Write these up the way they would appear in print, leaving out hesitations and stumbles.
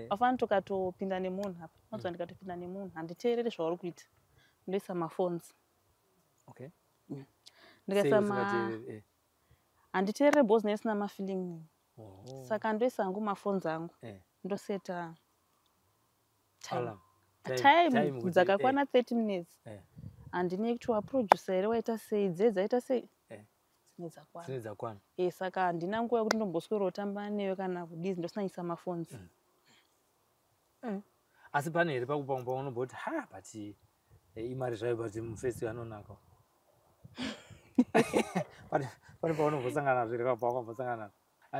Wafanira tukatopinda nemunhu apa, unonzwa, ndikatopinda nemunhu handiteereri zvauri kuita, ndoisa maphones. Ndikaisa Sei ma usingateereri? Handiteereri because ndisina mafeeling. Saka ndoisa hangu maphones angu, ndoseta time. Alarm. Time Time kuti, dzakakwana 30 minutes. Handinei kuti waproducer here, waita sei, dze dzaita sei, dzine dzakwana. Dzine dzakwana. Saka handina nguva yekuti ndomboswera kutamba newe kana kudii, ndosanyisa maphones. Asi pane here pakupa paunomboti, ha, but imari zvayo, but mufesi anonaka? Pane paunombosangana nazvo here, pawakambosangana nazvo?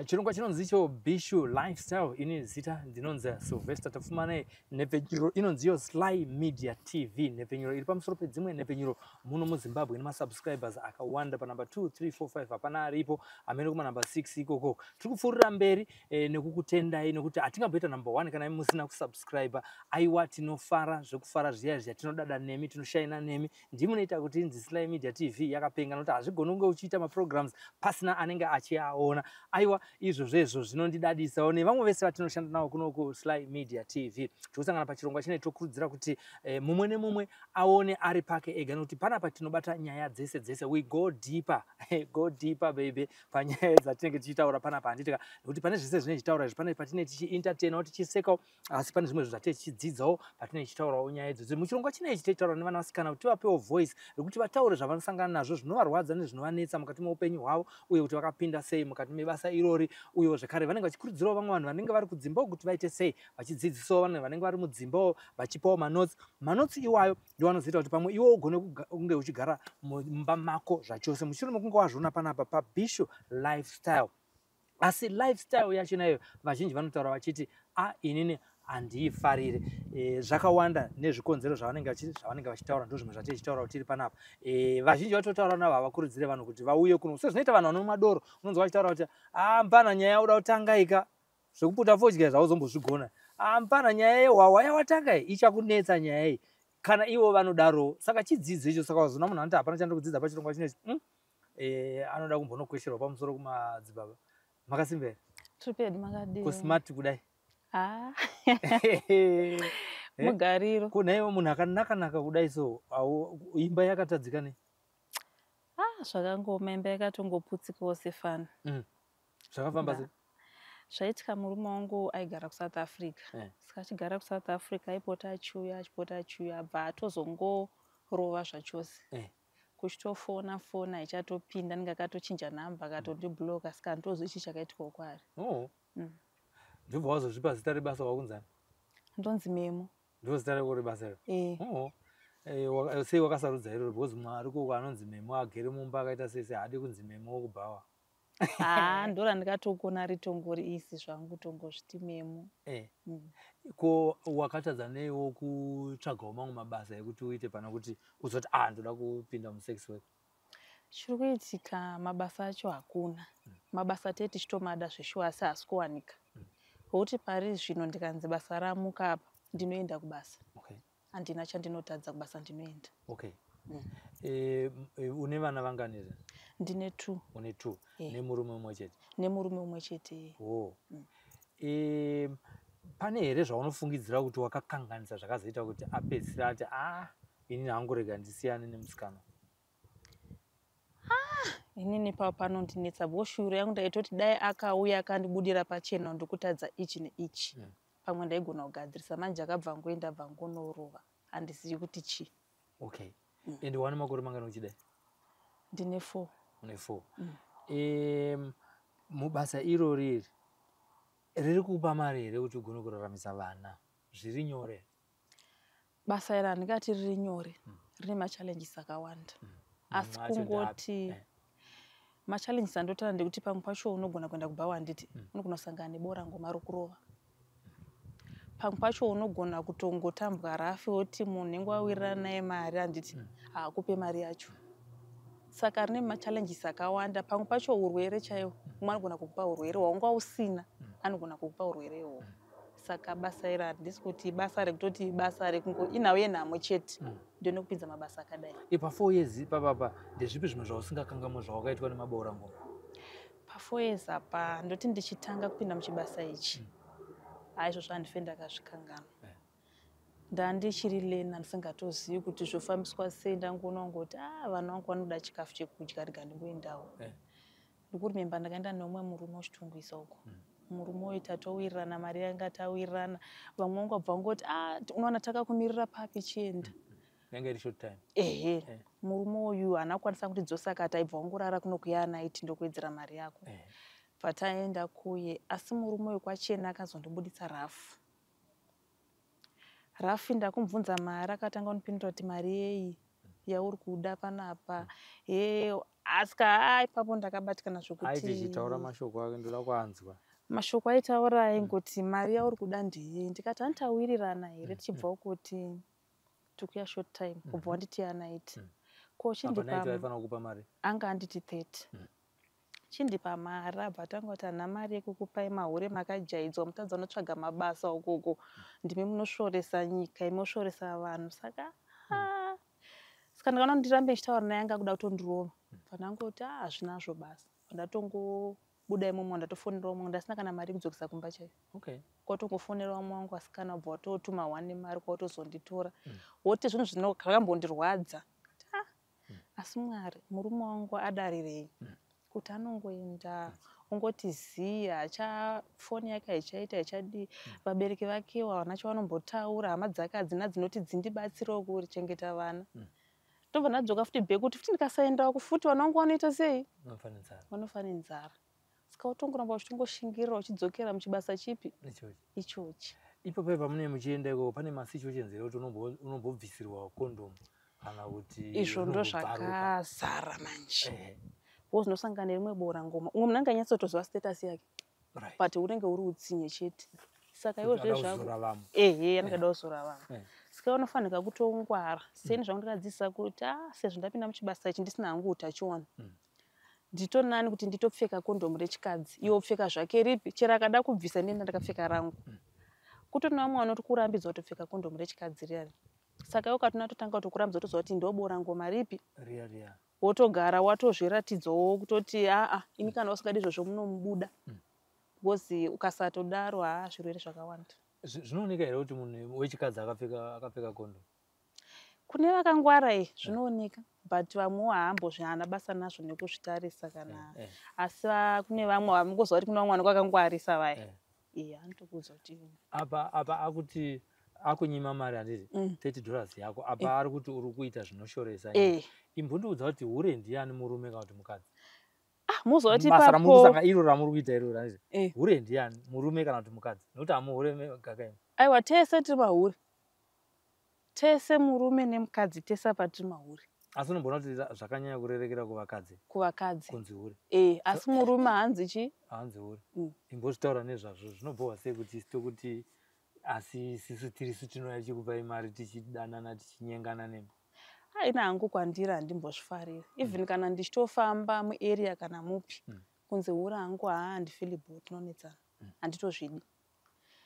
Chirongwa chinonzi icho Bishu Lifestyle. Ini zita ndinonzi Sylvester Tapfumanei. Nhepfenyuro inonzi iyo Sly Media TV, nhepfenyuro iri pamusoro pedzimwe nhepfenyuro muno muZimbabwe, nemasubscribers akawanda. Panamba 2, 3, 4, 5 hapana aripo, hamene kumanamba 6 ikoko. Tiri kupfuurira mberi nekukutendai nekuti hatingamboita number 1 kana musina kusubscribe. Aiwa, tinofara zvekufara zviya zviya, tinodada nemi, tinoshaina nemi, ndimunoita kuti inzi Sly Media TV yakapenga, nokuti hazvigoni kunge uchiita maprograms pasina anenge achiaona. Aiwa, izvozvo zvinondidadisawo nevamwe vese vatinoshanda navo kuno kuSly Media TV. Tiri kusangana pachirongwa chine tokurudzira kuti mumwe nemumwe aone ari pake ega, nekuti panapa tinobata nyaya dzese dzese. We go deeper, go deeper baby, panyaya dzatinenge tichitaura panapa, handitika? Nekuti pane zvese zvinenge tichitaura izvi, pane patinenge tichientertainawo, tichisekawo, asi pane zvimwe zvinhu zvatinenge tichidzidzawo patinenge tichitaurawo nyaya idzodzo. Muchirongwa chinechi tichitaura nevana vasikana kuti tivapewo voice rekuti vataure zvavanosangana nazvo, zvinovarwadza nezvinovanetsa mukati meupenyu hwavo, uye kuti vakapinda sei mukati mebasa irori. Uyewo zvekare vanenge vachikurudzirawo vamwe vanhu vanenge vari kudzimbawo kuti vaite sei, vachidzidzisawo vanhu vanenge vari mudzimbawo, vachipawo manotes. Manotes iwayo ndiwo anozoita kuti pamwe iwe ugone kunge uchigara mumba mako zvachose, mushure mekunge wazviona panapa paBishu Lifestyle. Asi lifestyle yacho nayo vazhinji vanotaura vachiti, a, inini handiifarire. Zvakawanda nezvikonzero zvavanenge vachitaura, ndo zvimwe zvatichitaura kuti tiri panapa. Vazhinji vatotaura navo havakurudzire vanhu kuti vauye kuno, sezvinoita vanhu vanomwa doro. Unonzwa vachitaura kuti, a, mpana nyaya uda kutanga ika zvekuputa fodya zvauzombozvigona, a, mpana nyaya yehwahwa yawatanga iyi ichakunetsa nyaya iyi, kana ivo vanodaro. Saka chidzidzo icho, saka wazona munhu anoti hapana chandiri kudzidza pachirongwa chinechi, Anoda kumbonokwesherwa pamusoro kumadzibaba. Makasimba here? Triped, makadii? Kusmart kudai. Ah. Mugariro. Kunaiwo munhu akanaka-naka kudai, so imba yakatadzika nei? Ah, zvakangooma, imba yakatongoputsikawo sefana. Zvakafamba sei? Zvaitika, murume wangu aigara kuSouth Africa. Saka achigara kuSouth Africa aipota achiuya, achipota achiuya, abva atozongorova zvachose. Kuchitofona fona ichatopinda, anenge akatochinja nhamba, akatondibloka, saka handitozivi chii chakaitikawo kwaari. Oh. Ndobva wazozvipa zita rebasa, wakunzani? Ndonzi Memo. Ndo zita rako rebasa iro? Eh. Oh. Sei wakasarudza iroro? Because mwari koko anonzi Memo agere mumba akaita sei sei, haadi kunzi Memo wokubhawa. Haa, ndo randikatokona ritongori isi zvangu, tongozviti Memo. Ko wakatadza neiwo kutsvagawo mamwe mabasa ekuti uite, pana kuti uzoti, a, ndoda kupinda musex work? Chiri kuitika, mabasa acho hakuna. Mabasa tee tichitomada zveshuwa, asi haasi kuwanika, nokuti pari zvino ndikanzi basa ramuka apa, ndinoenda kubasa. Handina chandinotadza, kubasa ndinoenda. Okay. Une vana vangani? Ndine two. Une two? Eh. Nemurume mumwe chete? Nemurume umwe chete. Oh. Pane here zvaunofungidzira kuti wakakanganisa zvakazoita kuti apedzisira ati, a, inini hangu rega ndisiyane nemusikana? Inini pa panondinetsa bhoshuro yangu, ndaitoti dai akauya akandibudira pachena, ndikutadza ichi neichi, pamwe ndaigona kugadzirisa. Manje akabva ngoenda, bva ngonorova, handizivi kuti chii. Okay, and wane makore mangani uchidai? Ndine 4. Une 4. Mubasa irori iri riri kupa mari here kuti ugone kuraramisa vana zviri nyore? Basa iri handingati riri nyore, rine machallenges akawanda. Asi Mamwe acho ndeapi? kungoti machallenges andotaura ndekuti pamwe pacho unogona kuenda kubhawa, handiti? Unogona kusangana nebora ngoma rokurova. Pamwe pacho unogona kutongotambwa rafi, woti munhu unenge wawirirana naye mari, handiti? Haakupe mari yacho. Saka rine machallenges akawanda. Pamwe pacho urwere chaiwo, umwe anogona kukupa urwere hwaunga usina, anogona kukupa urwere ihwohwo. Saka basa iri handisi kuti basa rekutoti basa rekungo inhau yenhamo chete, ndinokupinza mabasa akadai. Pa4 years ipapapa, ndezvipi zvimwe zvausingakangamwe zvawakaitwa nemaboora ngoma? Pa4 years apa, ndoti ndichitanga kupinda muchibasa ichi. Aizvozvo handife ndakazvikanganwa. Ndandichiri lena, ndisingatozivi kuti zvofambiswa sei. Ndangoona kungoti a vana vangu vanoda chikafu chekudya, rega ndingoendawo. Ndikuremember ndakaenda neumwe murume uchitungwisa uko. Murume uyu tatowirirana, mari yanga tawirirana. Vamwe vangu vabva vangoti, a unoona takakumirira papi, chienda. Yanga iri short time. Ehe. Murume uyu haana kukwanisa kutidzosa, akati aibva wangorara kuno kuya night, ndokuwedzera mari yako. Bva taenda kuye, asi murume uyu kwachena akazondibuditsa rafu rafu. Ndakumubvunza mari, akatanga kundipindura kuti, "Mari yei yauri kuda panapa?" He, asika haa, ipapo ndakabatikana Aiti zvokuti chitaura mashoko ake, ndoda kuanzwa. Mashoko aitaura aingoti, "Mari yauri kuda ndeyei?" Ndikati, "Handitawirirana here tichibvawo kuti tikuya short time, kubva wanditi yanight ko?" Apa night Chindipa vaifanira kukupa mari. Anga anditi 30. Chindipa mari. Abva atanga kuti, "Hana mari yekukupai, mahure makajaidzwa, mutadzi anotsvaga mabasa ukoko, ndimi munosvoresa nyika, inosvoresa vanhu." Saka ah, saka ndakaona ndirambe ndichitaura naye anga kuda kutondirova. Pandangoti, "A, hazvinazvo basa." Ndatongobuda imomo, ndatofonera umwe, ndasina kana mari yekudzokesa kumba chaiyo. Kwatongofonera umwe wangu asikana, ubva watotuma one mari, kwatozonditora. Woti zvinhu zvakambondirwadza. Ah, asi Mwari, murume wangu adarirei kuti anongoenda ongoti zii, hacha foni yake haichaita, haichadii. Vabereki vakewo havana chavanombotaura, hama dzake hadzina dzinoti dzindibatsirewo kuchengeta vana. Ndobva ndadzoka futi back kuti futi ndikasaendawo futi vana vangu vanoita sei? Vanofa nenzara. Vanofa nenzara. Saka utongoramba uchitongoshingirira, uchidzokera muchibasa chipi? Ichochi. Ichochi. Ipapo pamunenge muchienda ikoko, pane masituations here kuti unombobvisirwa kondomu kana kuti Izvo ndo rinongobvaruka? Zvakazara manje. Wozinosangana nerimwe boora ngoma, umwe munhu anga anyatsotoziva status yake, but unenge uri utsinye chete. Saka iwo Kuti ada zvezvako kuzora vamwe. Ehe, anenge kuzora vamwe. Saka unofanika kutongwara. Seni zvangu ndakadzidzisa kuti a sezvo ndapinda muchibasa ichi ndisina hangu utachiona, nditonani kuti nditopfeka kondomu rechikadzi, iwe upfeka zvake ripi, chero akada kubvisa ndenda ndakapfeka rangu. Kutoti vamwe vanoti kurambidza kutopfeka kondomu rechikadzi riyani. Saka iwe ukatona totanga kutokurambidza, kutoziva kuti ndobora ngoma ripi. Riya riya. Wotogara watozviratidzawo kutoti aa, ini kana usingadi izvozvo munomubuda, because ukasatodaro haa, zvirwere zvakawanda. Zvinooneka here kuti munhu wechikadzi akapfeka kondomu? Kune vakangwara e zvinooneka, but vamwewo haambozvi, haana basa nazvo nekuzvitarisa kana. Asi kune vamwe vamungoziva kuti kune vamwe vanenge vakangwarisa vaya. Iye anotokuudza kuti Apa akuti akunyima mari, handiti? $30 yako. Apa ari kuti uri kuita zvinoshoresa. Imbondiudza kuti hure ndiani, murume kana kuti mukadzi? Ah, muzowa kuti Basa ramuri ipapo kusanga iro ramuri kuita iro, handiti? Hure ndiani, murume kana kuti mukadzi? Nokuti hamuhure gakaini. Aiwa, tese tiri mahure, tese murume nemukadzi, tese apa tiri mahure. Asi unomboona kuti zvakanyanya kurerekera kuvakadzi? Kuvakadzi. Kunzi hure. Asi murume hanzi chi? Hanzi hure. Imbozvitaura nezvazvo, zvinobhohwa sei kuti tokuti asi isisu tirisu tinouya tichikupai mari, tichidanana, tichinyengana nemi? Aina hangu, kwandiri handimbozvifariri. Even kana ndichitofamba muarea kana mupi, kunzi hure hangu, haa, handifeel bo, tinonetsana, handitozvidi.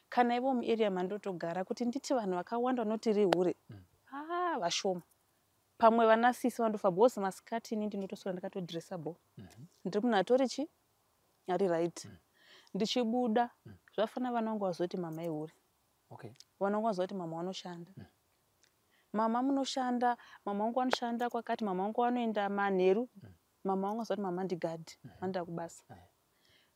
Kana ivo muarea mandotogara, kuti nditi vanhu vakawanda vanoti ri hure, haa, vashoma. Pamwe vanasisi vandofa, because masikati ini ndinotoswera ndakatodressa bo, ndiri munhu atori chi ari right. Ndichibuda zvafana vana vangu vazoti mama ihure. Vana vangu vazoti mama vanoshanda, mama munoshanda, mama vangu vanoshanda kwakati, mama vangu vanoenda manheru, mama vangu vazoti mama ndigadhi, vanoenda kubasa.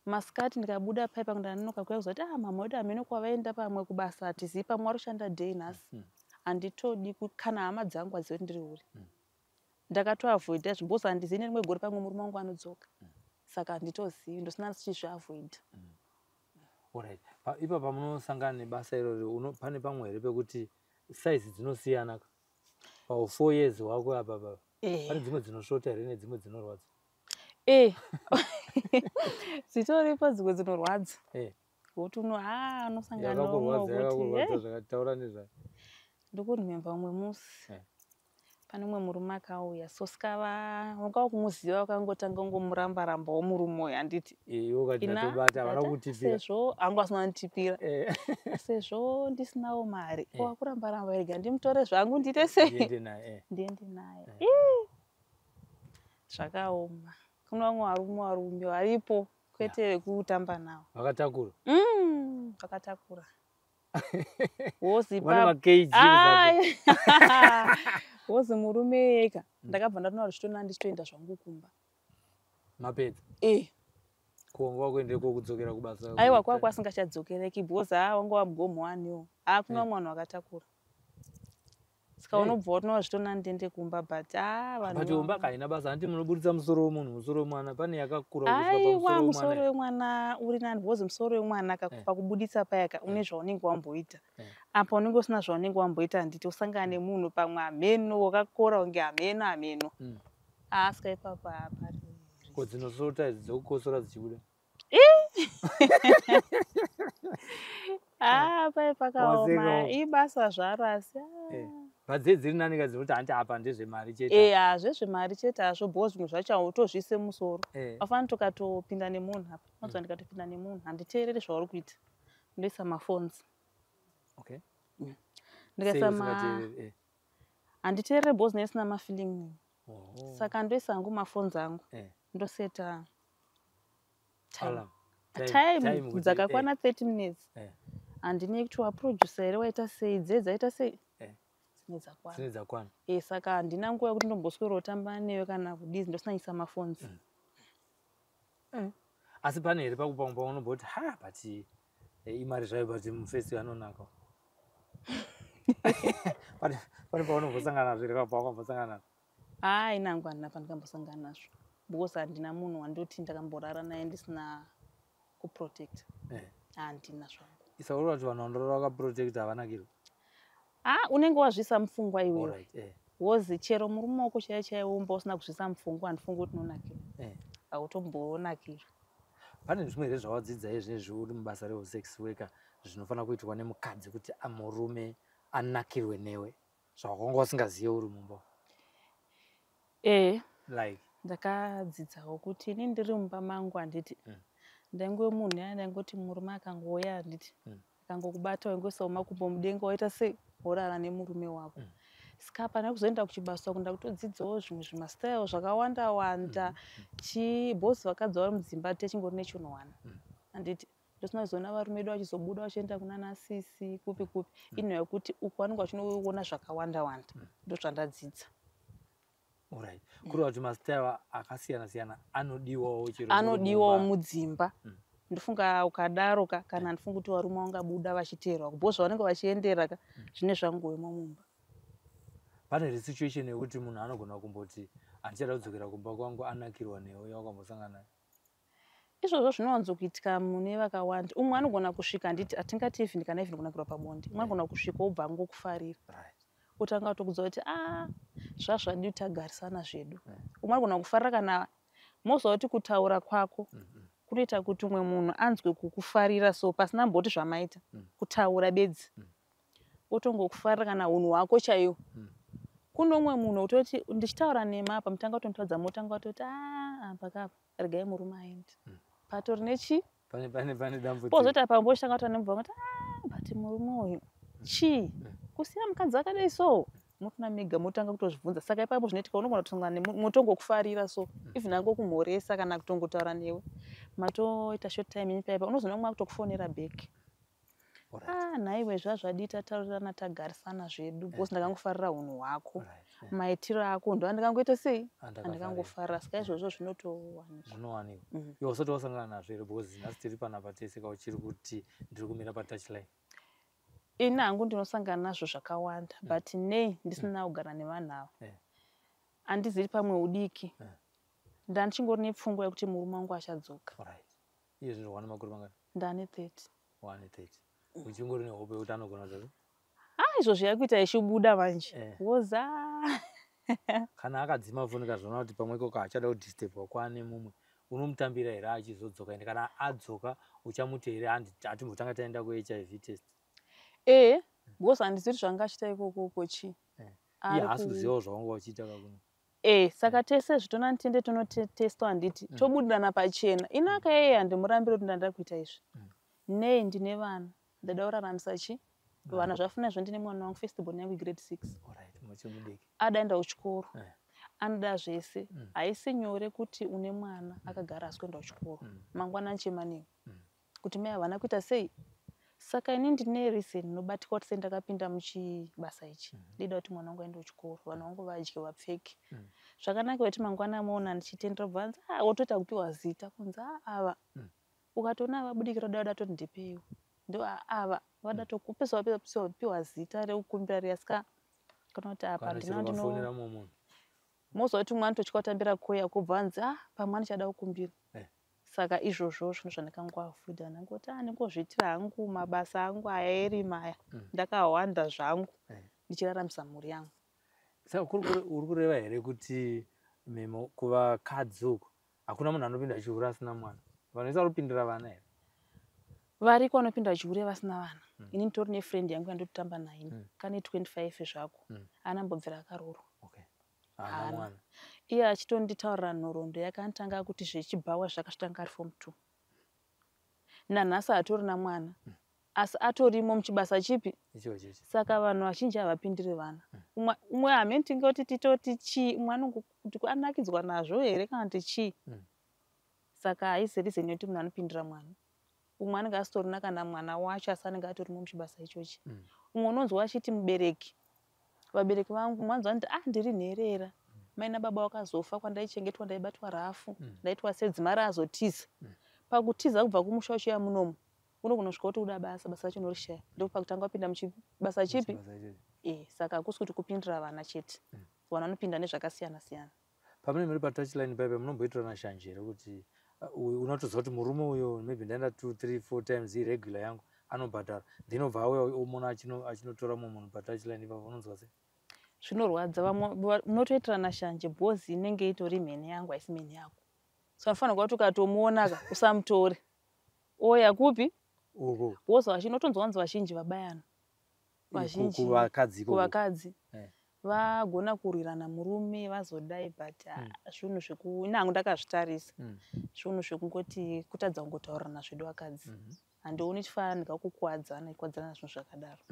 Masikati ndikabuda paipa ndanonoka kuya, kuzoti, "Ah, mama wedu hamene kwavaenda, pamwe kubasa, hatizivi, pamwe vari kushanda day nhasi." Handitodi kana hama dzangu hadzivi kuti ndiri hure. Ndakatoavoida izvo because handizivi nerimwe gore pamwe murume wangu anodzoka, saka handitozivi, ndosina ndichizviavoida. Alright. Ipa pamunosangana nebasa irori, pane pamwe here pekuti saizi dzinosiyana ka? Pau 4 years wako apa pa pane dzimwe dzinosvota here nedzimwe dzinorwadza? Dzitoripo dzimwe dzinorwadza, woti uno ha unosangana Yakakurwadza, neumwe wekuti yakakurwadza "Hey." Zvakataura nezvayo. Ndikuremember umwe musi, pane umwe murume akauya, so saka wanga wakumuziva, wakangotanga ungomuramba rambawo murume uyu, handiti? Iwe ukati Ina ndatobata, havana ndati, kukutipira. Sezvo anga asina kunditipira, sezvo ndisinawo mari, wakuramba ramba, rega ndimutore zvangu, ndiite sei? Ndiende naye. Ndiende naye. Ii, zvakaoma. Kuna vamwe varume varipo, kwete vekutamba navo. Vakatakura. Vakatakura. Wozi Vane makg muzasi. Wozi murume yeka, ndakabva ndatona zvichitona, ndichitoenda zvangu kumba. Mapedza? E. Kuonga kuende kokudzokera kubasa? Aiwa, kwava kwasingachadzokereki because haa, wanga wamugomo waniwo, hakuna mwana wakatakura, saka unobva watonova zvitona ndiende kumba, but haa, vanhu But umba kaina basa, handiti munoburitsa musoro wemunhu, musoro wemwana, pane yakakura kuiswa Aiwa, pamusoro musoro wemwana. Wemwana uri nani because musoro wemwana pakubuditsa payaka une zvaunenge wamboita. Apa unenge usina zvaunenge wamboita, handiti? Usangana nemunhu pamwe hameno wakakora kunge hameno hameno. Aa, saka ipapo hapari. Ko dzinosota idzi dzokukosora dzichibuda? Haa, pai pakaoma. Waseka. Ibasa zvaro, asi But dzee dziri nani ka, dzekuti hanti apa ndezvemari chete. Eya, zvezvemari chete hazvo, because zvimwe zvacho hautozviise musoro. Wafanira tukatopinda nemunhu apa, unonzwa, ndikatopinda nemunhu handiteereri zvauri kuita, ndoisa maphones. Ndikaisa Sei ma usingateereri? Handiteereri because ndisina mafeeling. Saka ndoisa hangu maphones angu, ndoseta time. Alarm. Time Time kuti, dzakakwana 30 minutes. Handinei kuti waproducer here, waita sei, dze dzaita sei, dzine dzakwana. Dzine dzakwana. E, saka handina nguva yekuti ndomboswera kutamba newe kana kudii, ndosanyisa maphones. Asi pane here pakupamwe paunomboti, ha, but imari zvayo, but mufesi anonaka? Pane paunombosangana nazvo here, pawakambosangana nazvo? Haa, inangu handina pandikambosangana nazvo because handina munhu wandoti ndakamborara naye ndisina kuprotect. Handina zvangu. Isaurira kuti vanhu vanorara vakaprotecta havanakirwa. Ha, unenge wazvisa mupfungwa iwewe. Alright, Wozi chero murume wako chaiye chaiwo umba usina kuzvisa mupfungwa, handifungi kuti unonakirwa. Hautombonakirwa. Pane zvimwe here zvawadzidza izvezvi uri mubasa rehusex worker zvinofanira kuitwa nemukadzi kuti murume anakirwe newe, zvawakanga usingazive uri mumba? E. Like? Ndakadzidzawo kuti ini ndiri mumba mangu, handiti, ndaingove munhu yana ndaingoti murume akangouya, handiti, akangokubata, waingoisawo makumbo mudenga, waita sei, worara nemurume wako. Saka pana kuzoenda kuchibasa uku, ndakutodzidzawo zvimwe zvimastyle zvakawanda wanda. Chii, boss, vakadzi vari mudzimba techingori nechinhu one, handiti? Ndosina kuzoona varume vedu vachizobuda vachienda kuna nasisi kupi kupi, inhau yekuti uku vanenge vachinoona zvakawanda wanda. Ndozvandadzidza. Alright, kureva kuti mastyle akasiyana siyana anodiwawo chero muri Anodiwawo mumba. Mudzimba. Ndofunga ukadaro ka, kana handifungi kuti varume vangabuda vachiteerwa because zvavanenge vachiendera ka zvine zvangowemo mumba. Pane here situation yekuti munhu anogona kumboti, handichada kudzokera kumba kwangu, anakirwa newe, yawakambosangana naye? Izvozvo zvinowanzokuitika mune vakawanda. Umwe anogona kusvika, handiti, hatingati even kana even kunakirwa pabonde, umwe anogona kusvika obva angokufarira, otanga kutokudza kuti a, zvazvadi tagarisana zvedu. Umwe anogona kufarira kana moziva kuti kutaura kwako kunoita kuti umwe munhu anzwe kukufarira, so pasina mboti zvamaita, kutaura bedzi otongokufarira, kana unhu hwako chaiwo. Kune umwe munhu wekutoti ndichitaura nema apa, mutanga kutomutaudza, motanga kutoti a, apa kapa regai murume aende, patori nechi Pane dambudziko. Pozoti apa mbochitanga kutaura nemubva kuti a, but murume uyu chii, kusiya mukadzi akadai? So motona mega motanga kutozvibvunza. Saka ipapo zvinoitika, unogona kutosangana motongokufarira, so even angokumhoresa kana kutongotaura newe, matoita short time ipaipa, unozoona mumwe akutokufonera back. Ah, nhaiwe, zvazvadi tataurirana, tagarisana zvedu because ndakangofarira unhu hwako, maitiro ako, ndo andikangoita sei. Andakafarira. Andikangofarira. Saka izvozvo zvinotowanikwa. Zvinowanikwa. Iwe usati wasangana nazvo here? Because nhasi tiri panapa tese kauchiri kuti ndiri kumira patouchline. Ini hangu ndinosangana nazvo zvakawanda, but nei ndisina kugara nevanhu ava, handizivi, pamwe udiki. Ndandichingori nepfungwa yekuti murume wangu achadzoka. Alright, iye zvino wane makore mangani? Ndane 30. Wane 30, uchingori nehope yekuti anogona kudzoka? Ah, izvozvo yakuita ichibuda manje. Woza. Kana akadzima foni, kazviona kuti pamwe ikoko achada kudisturbwa kwaane mumwe, unomutambira here achizodzoka? Ende kana adzoka, uchamuti here, handi hatimbotanga taenda kuHIV test? Ee, because handizivi kuti zvanga achiita ikokoko chii. Iye Ari haasi kuzivawo zvawanga uchiita kakuno. E, saka tese zvitona tiende tonotestwa, handiti? Tobudirana pachena. Inaka yeye, handimurambiri kuti ndanda kuita izvi. Nei, ndine vana, ndada kuraramisa chi vana, zvafuna izvo. Ndine mwana wangu, first born yangu, grade 6. Alright, muchimudiki. Adaenda kuchikoro. Anoda zvese. Haisi nyore kuti une mwana akagara asi kuenda kuchikoro, mangwana anchema newe kuti mai havana kuita sei. Saka ini ndine reason inobatika kuti sei ndakapinda muchibasa ichi. Ndida kuti mwana wangu aende kuchikoro, vanhu vangu vadye, vapfeke. Zvakanaka kuti mangwana maona ndichitendera bvanzi, ah, wotoita kupiwa zita kunzi, ah, ava ukatoona vabudikira kuda toti ndipeiwo, ndo ava vada tokupesa, wapiwa zita rekukumbira riya. Saka kana kuti apa Kana ndina chero ndino ukafonera mumwe munhu. Mozwa kuti mwana totya kutambira koya, kubva anzi, ah, pamwe anichada kukumbira. Saka izvozvo zvinhu zvandakangoavoida, ndangoti, ah, ndingozviitira hangu mabasa angu aya erima aya. Ndakahwanda zvangu ndichiraramisa mhuri yangu. Saka uri kureva here kuti Memo, kuvakadzi uku hakuna munhu anopinda chihure asina mwana? Vanhu vese vari kupindira vana here? Variko vanopinda chihure vasina vana. Ini nditori nefriend yangu yandototamba naye. Kane 25 zvako. Anambobvira akaroorwa. Haana Haana. mwana. Iye achitonditaurira nhoroondo yake, anotanga kuti zvechibhawa zvakazvitanga ari form 2, nanhasi hatorina mwana, asi atorimo muchibasa chipi? Icho chichi. Saka vanhu vazhinji havapindiri vana. Umwe hameni tingoti titoti chii, umwe anongokuti anakidzwa nazvo here kana kuti chii. Saka haisi reason yekuti munhu anopindira mwana. Umwe anenge asitorina kana mwana wacho, asi anenge atorimo muchibasa ichochi. Umwe unonzwa achiti mubereki, vabereki vangu, mwanzwa nditi, ah, ndiri nherera, mai nababa vakazofa, kwandaichengetwa ndaibatwa rafu, ndaitwa sedzimari, azotiza. Pakutiza kubva kumusha uchiuya munomu, unogona kusvika kuti uda basa, basa racho unorishaya, ndopakutanga wapinda muchibasa chipi? Muchibasa ichochi. E, saka hakusi kuti kupindira vana chete. Vana vanopinda nezvakasiyana siyana. Pamunenge muri patouchline paipa, munomboitirana shanje here kuti uyu unotoziva kuti murume uyo maybe ndaenda 2 3 4 times, iregular yangu, anobhadhara, ndinobva auya omona achinotora mumwe munhu patouchline ipapo, unonzwa sei? Zvinorwadza. Vamwe munotoitirana shanje bhozi, inenge itori mhene yangu, haisi mhene yako. So anofanirwa kuti ukatomuona ka, usamutore oya kupi? Uko. Bhozi vazhinji unotonzwa vanzi vazhinji vabayana, vazhinji. Kuvakadzi ikoko. Kuvakadzi. Vagona kurwirana murume, vazodai, but zvinhu zveku ini hangu ndakazvitarisa, zvinhu zvekungoti kutadza kungotaurirana zvedu vakadzi. Handioni chifanika kukuwadzana, kuwadzana zvinhu zvakadaro.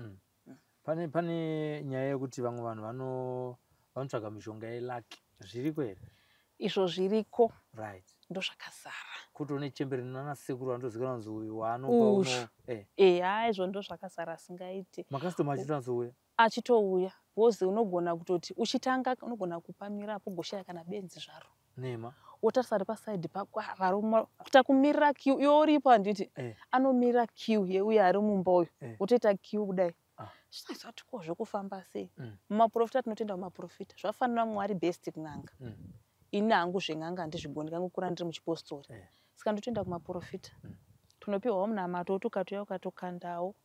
Pane nyaya yekuti vamwe vanhu vanotsvaga mishonga yelucky, zviriko here? Izvo zviriko. Ndozvakazara. Kuti une chembere nanasekuru vanotozikanwa kunzi uyu waanopa Uyu. uno Eya, izvo ndozvakazara, asingaiti. Makasitoma achitonatsouya? Achitouya, bhozi unogona kutoti uchitanga unogona kupamira apo, ugoshaya kana benzi zvaro. Nema. Wotarisa ari pasaidhi pako, ah, varume kuita kumirira queue, iwe uripo handiti? Anomirira queue yeuyo ari mumba uyu. Wotoita queue kudai. Zvinazati ko zvekufamba sei? Mumaprofita, tinotenda mumaprofita, zvafanira Mwari best kun'anga. Ini hangu zven'anga handizvigoni, kangokura ndiri muchipostori. Saka ndotoenda kumaprofita. Tunopiwawo munamato woti ukatouya ukatokandawo,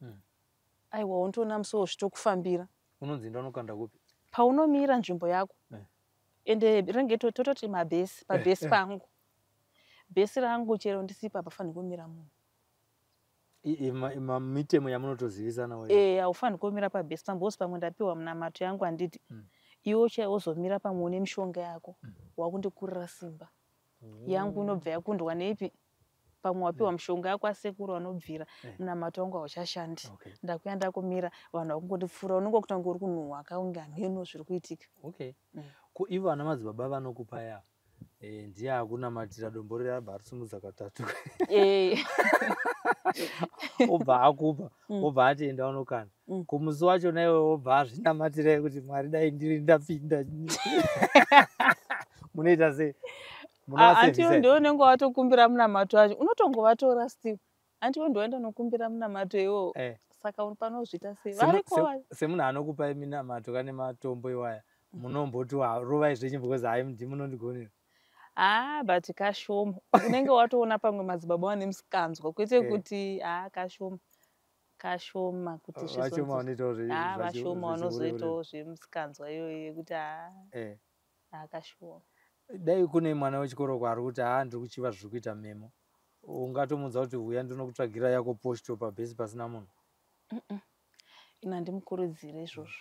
aiwa, unotoona musi zvitokufambira. Unonzi enda unokanda kupi? Paunomira nzvimbo yako. Ende rinenge tototi mabhesi, pabhesi pangu, bhesi rangu, chero ndisipo, hapafaniri kumira munhu. Mitemo yamunotozivisana weyo? E, haufaniri kumira pabhesi pangu because pamwe ndapiwa munamato yangu handiti? Iwe chaiwo wozomira pamwe une mishonga yako, wakundikurira simba yangu, inobva yakundwa neipi? Pamwe wapiwa mushonga yako asekuru vanobvira, munamato wangu hauchashandi. Ndakuya ndakumira, vanhu vakungondipfuura, unenge kutanga uri kunhuhwa kaunge hameno zviri kuitika. Okay. Ko ivo vana madzibaba vanokupa ya ndiye akunamatira dombo riya, abva arisimudza katatu, obva akupa, obva ati enda unokanda, kumusi wacho naiwe wobva azvinamatirai kuti Mwari dai ndiri ndapinda, munoita sei? Antiwo ndiwo unenge watokumbira munamato wacho, unotongovatora still, antiwo ndiwaenda unokumbira munamato iwowo. Saka panozviita sei? Variko Semunhu anokupai minamato kane matombo iwaya, munomboti rovai zvenyu because hai, ndimunondigonera? Haa, but kashoma. Unenge watoona pamwe madzibaba vane musikanzwa, kwete kuti haa, kashoma kashoma kuti Vashoma vanoitawo haa, vashoma vanozoitawo zvemusikanzwa iyoyo yekuti haa. Haa, kashoma. Dai kune mwana wechikoro kwaari kuti, haa, ndiri kuchiva zviri kuita Memo, ungatomuudza kuti uya ndinokutsvagira yako posto pabhesi pasina munhu? Ini handimukurudzire izvozvo.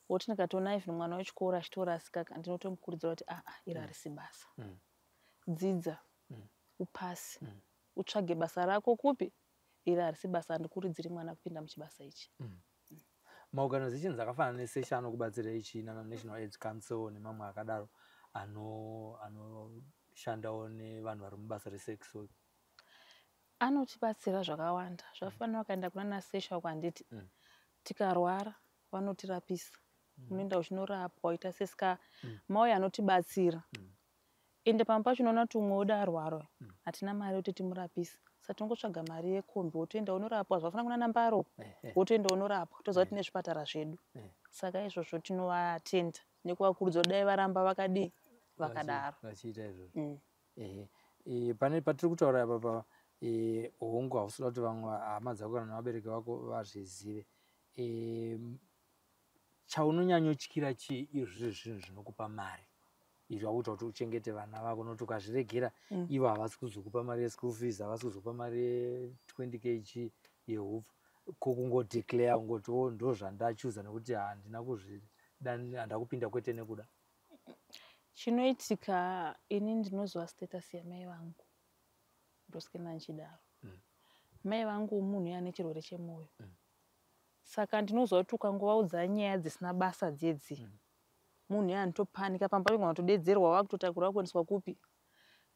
Woti ndikatoona even mwana wechikoro achitorasika, ndinotomukurudzira kuti aa, iri harisi basa. Dzidza, upasi, utsvage basa rako kupi. Iri harisi basa, handikurudziri mwana kupinda muchibasa ichi. Maorganizations akafanana neSESHA anokubatsirai chii, nana National AIDS Council nemamwe akadaro anoshandawo nevanhu vari mubasa resex work? Anotibatsira zvakawanda. Zvafanira ukaenda kuna nasesha uko handiti, tikarwara vanotirapisa. Unoenda uchinorapwa waita sesika mauya anotibatsira. Ende pamwe pacho unoona kuti umwe wedu arwara, hatina mari yekuti timurapise, saka tinongotsvaga mari yekombi wotoenda unorapwa. Zvafanana kuna Nambaro, wotoenda unorapwa, toziva kuti tine zvipatara zvedu. Saka izvozvo tinovatenda nekuvakurudzira dai varamba vakadii, vakadaro. Vachiita izvozvo. Ehe. Pane patiri kutaura apa pa hongu hausi kuda kuti vamwe hama dzako kana nevabereki vako vazvizive. Chaunonyanyotyira chii izvi zvinhu zvinokupa mari izvi wakuita kuti uchengete vana vako? Nokuti ukazviregera, ivo havasi kuzokupa mari yeschool fees, havasi kuzokupa mari ye20 kg yehupfu. Ko kungodeclare kungoti o ndo zvandachuza nekuti handina kuzvida, handakupinda kwete nekuda? Chinoitika, ini ndinoziva status yamai vangu, ndosikena ndichidaro. Mai vangu munhu ane chirwere chemwoyo, saka ndinoziva kuti ukangovaudza nyaya dzisina basa dzedzi, munhu iye anotopanika. Pamba pegona kutodedzerwa, wakutotakura kuendeswa kupi.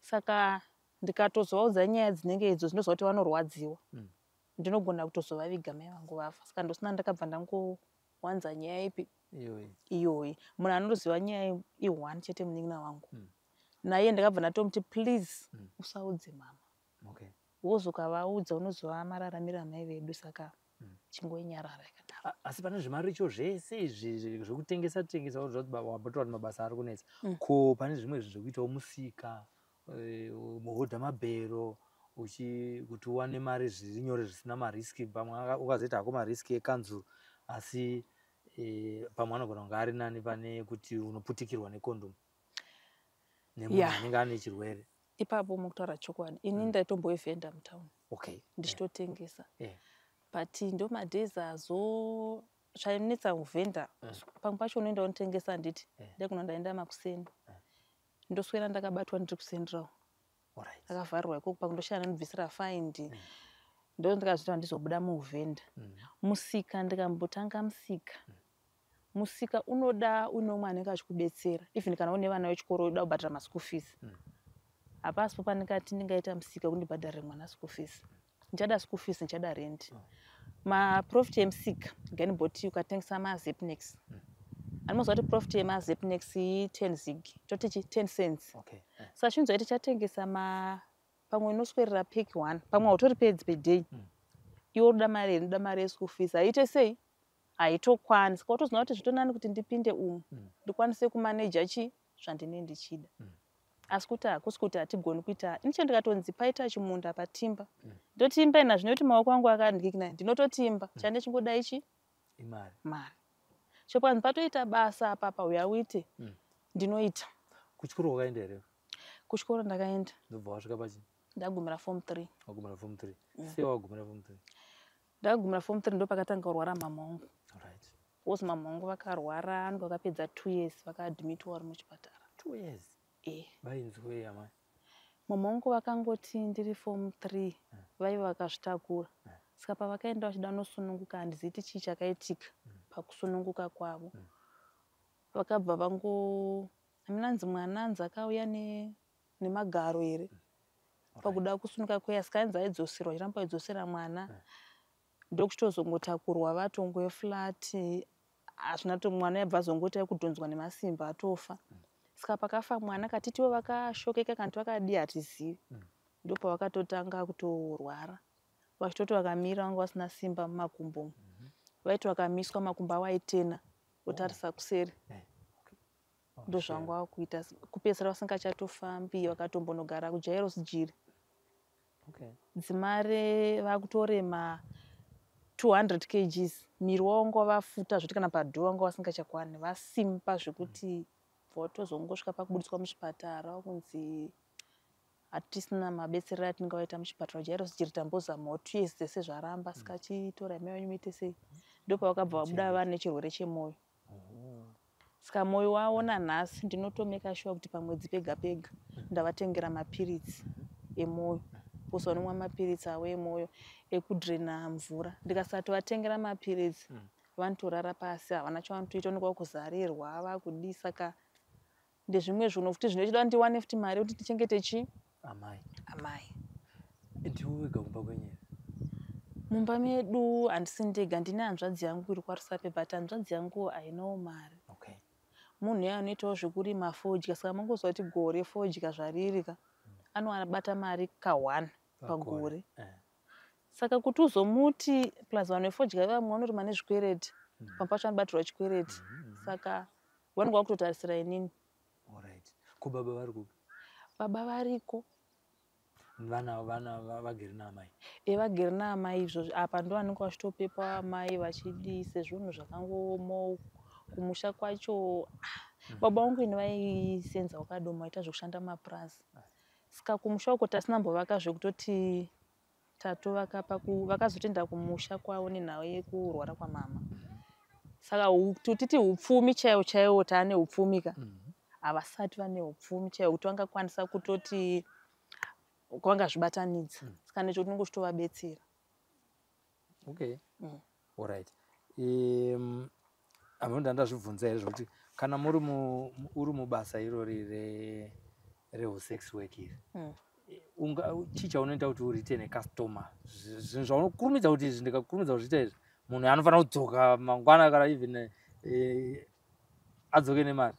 Saka ndikatozovaudza nyaya dzinenge idzo, ndinoziva kuti vanorwadziwa. Ndinogona kutozovaviga mai vangu vafa. Saka ndosina ndakabva ndangowanza nyaya ipi? Iyoyi. Iyoyi. Munhu anotoziva nyaya i1 chete, munin'ina wangu. Naiye ndakabva ndatomuti, "Please, usaudze mama." Wozokavaudza unozova mararamiro amai vedu, saka chingoinyarara yakadaro. Asi pane zvemaricho zvese izvi zvekutengesa tengesa, wambotaura kuti mabasa ari kunetsa, ko pane zvimwe zvinhu zvekuitawo musika, muhodha mabhero kuti uwane mari zviri nyore, zvisina mariski? Pamwe ukazoita hako mariski ekanzuro, asi pamwe anogona kunge ari nani pane kuti unoputikirwa nekondomu nemunhu anenge ane chirwere. Ipapo mukutaura chokwadi, ini ndaitomboivhenda mutauni, ndichitotengesa. But ndo madays azo zvainetsa kuvhenda. Pamwe pacho unoenda unotengesa, handiti? Ndaigona ndaenda makuseni, ndoswera ndakabatwa ndiri kuCentral, akavharirwa ikoko, pakundoshaya anondibvisira faindi. Ndo ndikazviti handizobuda muuvhenda. Musika, ndikambotanga musika. Musika unoda une umwe anenge achikubetsera, even kana une vana vechikoro unoda kubhadhara maschool fees. Hapasipo pandingati ndingaita musika kundibhadharire mwana school fees. Ndichada school fees, ndichada rent. Maprofit emusika, ganiboti ukatengesa maZipnex, anomoziva kuti profit yemaZipnex i10 zig, toti chi 10 cents. Saka chinzwa kuti chatengesa ma pamwe unoswerera pack one, pamwe hautori pedzi per iwe unoda mari here? Unoda mari yeschool fees, haiite sei, haitokwani. Saka watozoona kuti zvitonani kuti ndipinde umu, ndikwanise kumaneja chi zvandinenge ndichida. Asi kuti hakusi kuti hatigoni kuita. Iniche ndikatonzi paita chimunda patimba, ndotimba ina zvinoti maoko angu akandikina, ndinototimba. Chande chingodai chi Imari. Mari chopanzi patoita basa apa pauya uite, ndinoita. Kuchikoro wakaenda here? Kuchikoro ndakaenda. Ndobva wasvika pachi? Ndagumira form 3. Wagumira form 3. Sei wagumira form 3? Ndakagumira form 3 ndopakatanga kurwara mama wangu. Wozi mama wangu vakarwara, anenge vakapedza 2 years vakaadmitwa vari muchipatara. 2 years? E. Vainzwei amai? Mama wangu vakangoti ndiri form 3 vaiva vakazvitakura, saka pavakaenda vachida nosununguka, handizivi kuti chii chakaitika pakusununguka kwavo. Vakabva vango haminanzi mwana anzi akauya nemagaro here pakuda kusunuka kweya, saka anzi aidzoserwa, achiramba aidzosera mwana, ndokuchitozongotakurwa vatongwe flat. Hazvina to mwana yabva azongoti aikudhonzwa nemasimba atofa. Saka pakafa mwana katitiwo vakashokeka kana kuti vakadii, hatizivi. Ndopavakatotanga kutorwara, vachitoti vakamira vanga vasina simba mumakumbo umu. Vaiti vakamiswa makumbo avo aitena, votarisa kuseri. Oh, Ndozvanga vakuita, kupedzisira vasingachatofambi, vakatombonogara kuJairos Jiri. Dzimare vakutorema 200 kgs, miri wavo wanga vafuta zvekuti kana padhoo vanga vasingachakwani, vasimba zvekuti vatozongosvika pakubudiswa muchipatara kunzi hatisina mabetserero atingavaita muchipatara Jairos Jiri, tambozamawo 2 years dzese zvaramba, saka chitorai mai venyu muite sei. Ndopavakabva vabuda vane chirwere chemwoyo. Saka mwoyo wavo nanhasi ndinotomeka sure kuti pamwedzi pega pega ndavatengera mapiritsi emwoyo, because vanomwa mapiritsi avo emwoyo ekudrena mvura. Ndikasatovatengera mapiritsi, vanotorara pasi, havana chavanotoita, unenge vakuzarirwa vakudii. Saka ndezvimwe zvinhu futi zvinochida ndiwane futi mari yekuti tichengete chi Amai. Amai. Ndiwe wega kumba kwenyu here? Mumba medu handisi ndega, ndine hanzvadzi yangu iri kwaRusape, but hanzvadzi yangu hainawo mari. Munhu iye anoitawo zvekurima fodya, saka mangozwa kuti gore fodya zvariri ka, anobata mari ka1 pagore. Saka kuti uzomuti, plus vanhu vefodya vamwe vanorima nezvikwereti, pamwe pacho anobatirwa chikwereti, saka vanenge vakutotarisira inini. Alright. Ko baba vari kupi? Baba variko. Vana vagere naamai? Evagere naamai izvozvi. Apa ndo vanenge vachitopepa amai vachidii, sezvinhu zvakangoomawo kumusha kwacho. Baba vangu ini vaisenza wakadoma, vaita zvekushanda mumapurazi, saka kumusha uko tasina mbovaka zvekutoti tatovaka paku vakazotoenda kumusha kwavo nenhau yekurwara kwamama. Saka totiti upfumi chaiwo chaiwo, taane upfumi ka, havasati vane upfumi chaiwo kuti vangakwanisa kutoti vangazvibatanidza. Saka necho tinonge tichitovabetsera. Okay. Alright. Hamuna ndazvibvunza here zvokuti kana muri uri mubasa irori rehusex work iri, chii chaunoita kuti uretain customer? Zvinhu zvaunokurumidza kuti izvi, ndikakurumidza kuzviita izvi, munhu anofanira kudzoka mangwana, kana even adzoke nemari?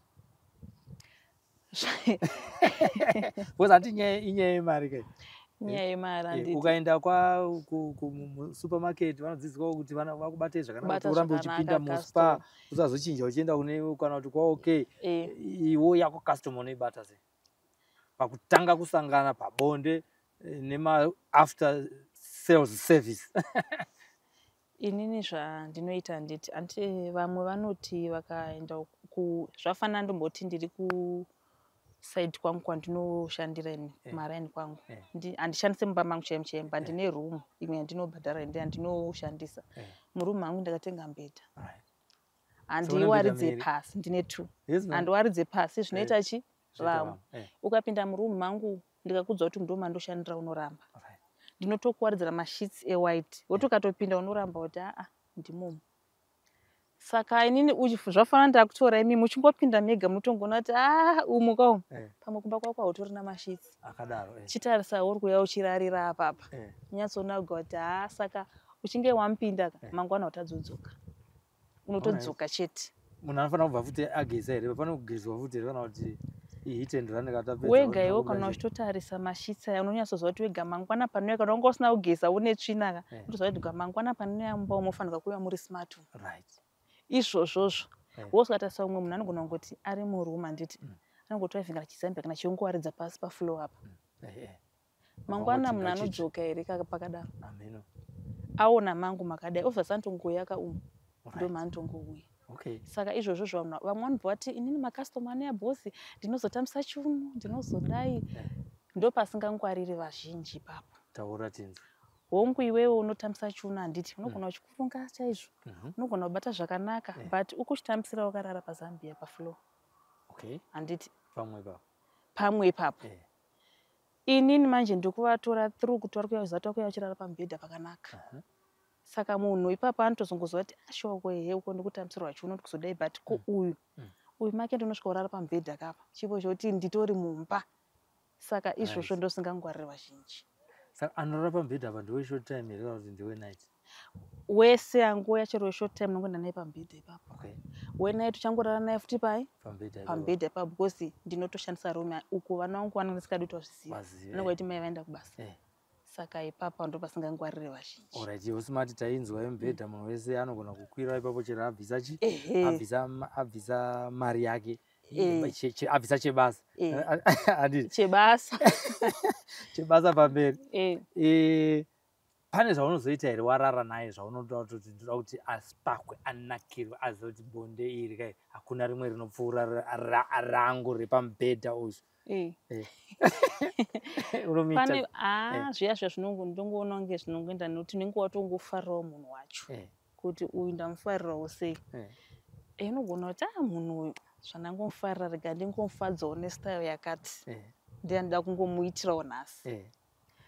Because handi inyaya yemari kai? Nyaya yemari, handiti? Ukaenda kwa musupermarket, vanodzidziswa kuti vakubate zvakanaka, Kubata kuti urambe zvakanaka uchipinda muSpar, customer. Usazochinja uchienda kune kana kuti kwaOK. Iwo yako customer unoibata sei pakutanga kusangana pabonde, nema after sales service? Inini zvandinoita, handiti, handiti vamwe vanoti vakaenda ku, zvafanana, ndomboti ndiri kuside kwangu kwandinoshandira ini, kumaraini kwangu. Handishandise mumba mangu chaimo chaimo, but ndine room imwe yandinobhadhara ende yandinoshandisa. Muroom mangu ndakatenga mubhedha. Handiwaridze Miviri? pasi, ndine two. Yes, ma'am. Handiwaridze pasi, zvinoita chi Zvoita vamwe. vamwe. Ukapinda muroom mangu, ndikakudza kuti ndo mandoshandira, unoramba. Ndinotokuwaridzira masheets ewhite, woti ukatopinda unoramba kuti aa, ndimomo. Saka inini zvafanana ndakutora imi muchingopinda mega, munotongoona kuti aa, umu kaumu. Pamwe kumba kwako hautorina masheets. Akadaro. Chitarisa, uri kuuya uchirarira apapa, unyatsoona kuti haa. Saka uchinge wamupinda ka, mangwana utadzodzoka, unotodzoka chete. Munhu anofanira kubva futi ageza here? Pane kugezwa futi here, kana kuti ihit and run katapedza? Wega iwe kana uchitotarisa masheets aya, unonyatsoziva kuti wega mangwana panouya, kana wanga usina kugeza, une tsvina ka, unotoziva kuti mangwana panouya mumba umofanirwa kuuya muri smart. Izvozvozvo. Wozokatarisa umwe munhu anogona kungoti ari muroom, handiti, anongotoivhinga chizambia kana chiongowaridza pasi pafloor apa. Mangwana munhu Vangoti anodzoka here pakadaro? Ameno. Aona mangu makadai, obviously anotongouya ka umu, ndo maanotongouya. Saka izvozvo zvanhu vamwe vanobva vati, "Inini macustomer anouya boss, ndinozotambisa chiuno, ndinozodai." Ndo pasingangwariri vazhinji ipapo. Taura tinzwe. Hongu, iwewe unotambisa chiuno, handiti, unogona uchikurunga chaizvo, unogona kubata zvakanaka, but ukuchitambisira wakarara pazambia pafloor, handiti? Pamwe ipapo. Pamwe ipapo. Inini manje ndikuvatora through kuti vari kuuya kuzata, kuuya vachirara pamubhedha pakanaka. Saka munhu ipapo anotozongoziva kuti ashoko ehe, uko ndikutambisirwa chiuno, ndikuzodai, but ko uyu uyu make ndinosvika kurara pamubhedha kapa, chipo chokuti nditori mumba. Saka izvozvo ndosingangwariri vazhinji. Saka anorara pamubhedha apa ndewe short time here, kana kuti ndewe night? Wese angouya, chero weshort time, nongoenda naye pamubhedha ipapo. Wenight uchangorara naye futi pai? Pamubhedha ipapo. Pamubhedha ipapo, because ndinotoshandisa room uko vana vangu vanenge vasikadi kuti vazvizive. Vazive. Vanenge vaiti mai vaenda kubasa. Saka ipapo ndo pasingangwariri vazhinji. Alright, iwe smart, tainzwa yemubhedha, munhu wese anogona kukwira ipapo chero abvisa chi abvisa mari yake, abvisa chebasa. Handiti? Chebasa. Chebasa pamberi. Eh. Pane zvaunozoita here warara naye, zvaunoda kutoti ndoda kuti asipakwe, anakirwe, azive kuti bonde iri kai hakuna rimwe rinopfuura rangu repamubhedha uyu? Unomuita? Pane a zviya zviya zvinongo, ndongoona kunge zvinongoenda nekuti unenge watongofarirawo munhu wacho, kuti uyu ndamufarirawo sei. Unogona kuti a, munhu uyu zvandangomufarira, rega ndingomufadzawo nestyle yakati, ndiyandida kungomuitirawo nhasi.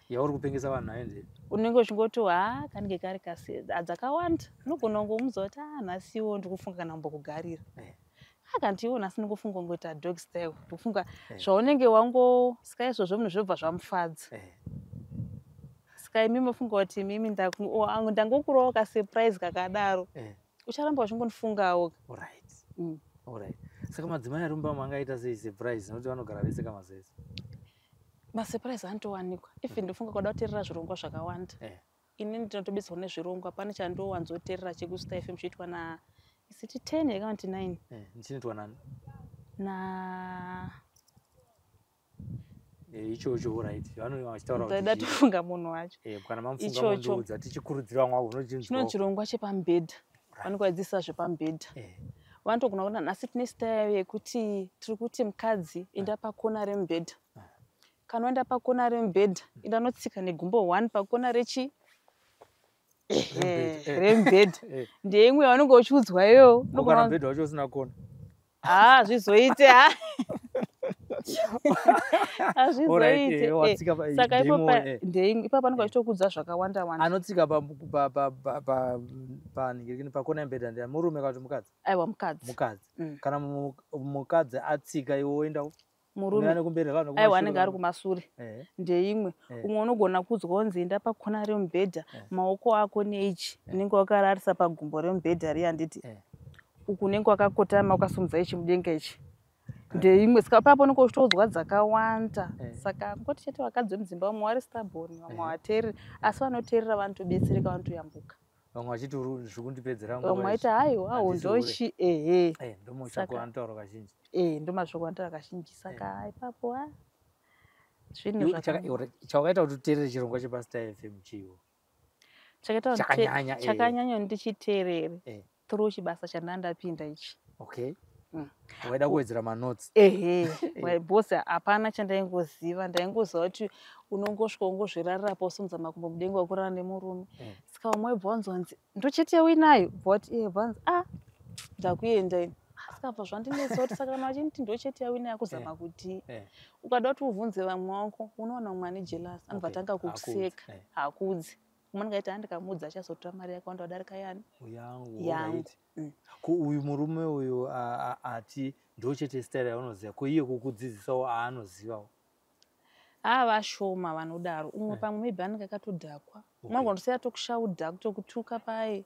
Yauri kupengesa vanhu nayo ndei? Unenge uchingoti ha, kanenge kari kasi dzakawanda, unogona kungomuudza kuti a, nhasiwo ndikufunga kana kumbokugarira. Akanti iwo nhasi ndingofunga kungoita dog style, ndikufunga zvaunenge wango. Saka izvozvo munhu zvinobva zvamufadza. Saka imi mofunga kuti imimi ndangokurawo kasurprise kakadaro, ucharamba uchingondifungawo. Alright. Alright. Saka madzimai ari mumba mangaita sei surprise, nokuti vanogara vese kamazese? Masurprise anotowanikwa. Even ndofunga kuda kuteerera zvirongwa zvakawanda. Inini ndinotobetserwa nezvirongwa. Pane chandowanzoteerera chekuStar FM, choitwa na isiti 10 here kana kuti 9. Chinoitwa nani? Na Ichocho, right, vanenge vachitaura kuti ndaida chii? tofunga munhu wacho. Kana mamufunga Ichocho. mundiudza, tichikurudzira vamwe vavo. Chino Unochinzwa. chirongwa chepamubhedha, vanenge vadzidzisa zvepamubhedha. Vanotogona kuona nhasi tine style yekuti tiri kuti mukadzi enda pakona remubhedha. Kana waenda pakona remubhedha, enda notsika negumbo 1 pakona rechi Remubhedha. Remubhedha. Ndeimwe yaunenge uchiudzwa iyoyo. Ko kana mubhedha wacho usina kona? Ha, zvizoite ha. Alright, Hazvizoite. Watsika Saka ipo ndeimwe, ndeimwe ipapo vanenge vachitokuudza zvakawanda wanda. Anotsika panhingirikini pakona yemubhedha ndiani, murume kana kuti mukadzi? Aiwa, mukadzi. Mukadzi. Kana mukadzi atsika, iwe woenda Murume. Nekumberi kana Aiwa, anenge ari kumashure? Kumasure. Ndeimwe. Umwe unogona kuudzwa kunzi enda pakona remubhedha, maoko ako neichi unenge wakararisa pagumbo remubhedha riya, handiti? Uku unenge wakakotama wakasimudza ichi mudenga ichi. Ndeimwe. Saka papo unenge uchitoudzwa dzakawanda. Saka ngoti chete vakadzi vemudzimba, vamwe vari stubborn, vamwe havateereri, asi vanoteerera vanotobetsereka, vanotoyambuka. Vamwe vachiti zviri kundipedzera nguva Vamwe izvi. vaiti haiwa. Handisi hure. Ndochi ehe. Ndomashoko anotaurwa kazhinji. Ndomashoko anotaura kazhinji. Saka ipapo a zvinhu Iwe chawakaita kuti uteerere chirongwa chepaStar FM chiwo? Chakaita kuti Chakanyanya, Chakanyanya ndichiteerere through chibasa chandanga ndapinda ichi. Waida kuwedzera manotes. Ehe, because hapana chandaingoziva. Ndaingoziva kuti unongosvika ungozvirarirapo, usumudza makumbo mudenga, wakurara nemurume. Saka vamwe waibva wanzwanzi ndochete yauinayo, bva wati iye, bva wanzi a ndakuenda ini. Saka bva zvandinetsa kuti saka kana vachinditi ndochete yauinayo, kuzama kuti ukada kuti uvhunze vamwe wako, unowana mumwe ane jealous, anobva tanga Hakuudzi, kukuseka. Hakuudzi. Umwe anenge aiti handikamuudza achazotora mari yakawanda kudarika yani. Yangu. Yangu. Right. Ko uyu murume uyu ati ndochete style yaunoziva, ko iye kukudzidzisawo aanozivawo? Haa, vashoma vanodaro. Umwe pamwe maybe anenge akatodhakwa. Unogona kusiya tokushaudha, kutokutuka paye.